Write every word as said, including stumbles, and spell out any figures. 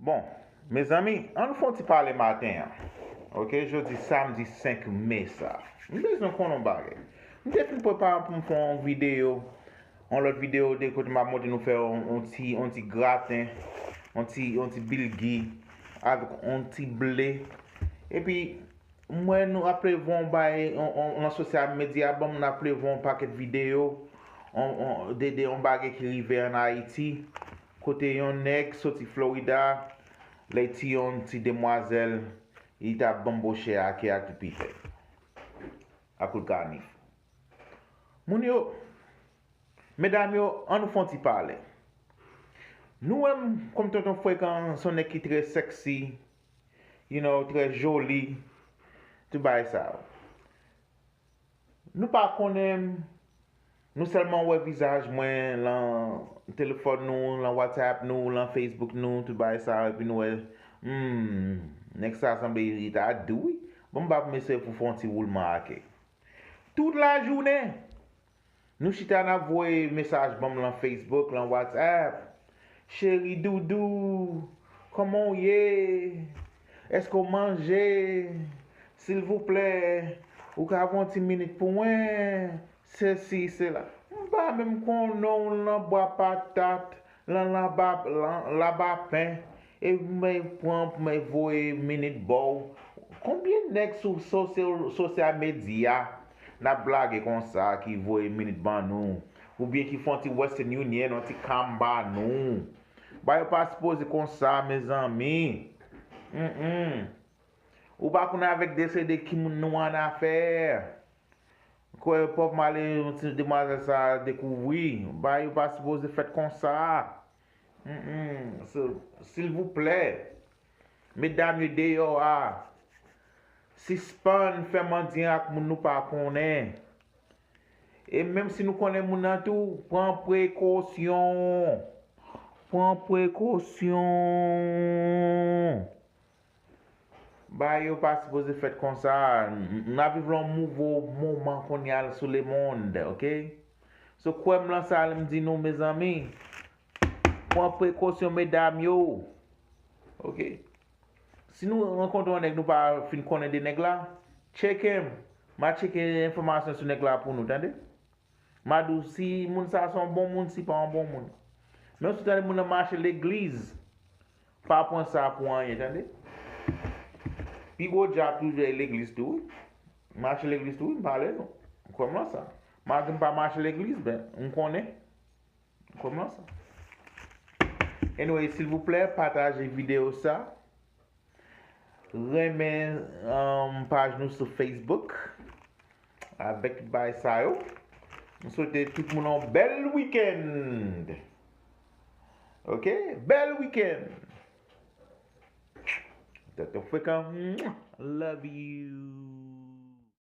Bon, mezanmi, ann fè yon ti pale maten an. Ok, jodi samdi senk me sa. M bezwen konnen yon bagay. M te fin prepare pou m fè yon videyo, yon lòt videyo de kote m ap montre nou fè yon, yon ti, yon ti graten, yon ti, yon ti bilgi avèk yon ti ble. Epi, m wè nou ap leve yon bay, yon, yon, nan sosyal medya, ban m ap leve yon pakèt videyo, yon, yon, de, de yon bagay ki rive ann Ayiti, kote yon nèg soti Florida, lè ti yon ti demwazèl, li t ap banboche ake ak tout pifè. Ak tout kanif. Moun yo, medam yo, ann nou fè yon ti pale. Nou wè m kòm Tonton Frekan, se yon nèg ki trè sexy, you know, trè joli, tout bagay sa yo. Nou pa konnen m, nou sèlman wè vizaj mwen lan telefòn nou, lan WhatsApp nou, lan Facebook nou, tout bagay sa yo, epi nou wè, hmm, nèg sa sanble li ta dou wi. Bon, m pa pou mesye pou fè yon ti woulman ake. Tout lajounen, nou chita n ap voye mesaj ban m lan Facebook, lan WhatsApp. Cheri doudou, kòman w ye? Èske w manje? Silvouplè, ou ka voye yon ti minit pou mwen? Sesi, sela. M pa menm konnen w lan bwa patat, lan laba, lan labapen, e mwen pran pou mwen voye minit ba w. Konbyen nèg sou sosyal, sosyal medya n ap blage konsa ki voye minit ban nou? Oubyen ki fè yon ti Western Union, yon ti kamba nou. Bagay yo pa sipoze konsa, mezanmi. Mm-mm. Ou pa konn avèk desede ki moun nou annafè. Kwè pòv male yon ti demwazèl sa dekouvri. Bagay yo pa sipoze fèt konsa. Mm-mm. So, silvouplè, medam yo deyò a, sispann fè mandyen ak moun nou pa konnen. E menm si nou konnen moun nan tou, pran prekosyon. Pran prekosyon. Bagay yo pa sipoze fèt konsa. N ap viv lan nouvo moman kounye a sou lemonn, ok? So, kwè m lan sa, m di nou, mezanmi, pran prekosyon, medam yo. Ok? Si nou rankontre yon nèg nou pa fin konnen de nèg la, tcheke m. M a tcheke enfòmasyon sou nèg la pou nou, tande? M a di w, si moun sa se yon bon moun, si pa yon bon moun. Men si w tande moun nan mache legliz, pa pran sa pou anyen, tande? Pi gwo dyab toujou e legliz tou, wi. Mache legliz tou, wi, m pale nou. Kwè m lan sa. Malgre m pa mache legliz, men, m konnen. Kòman sa? Anyway, silvouplè, pataje videyo sa. Renmen, um, paj nou sou Facebook. Avèk tout bagay sa yo. M swete tout moun yon bèl weekend. Ok? Bèl weekend. Tonton Frekan. Love you.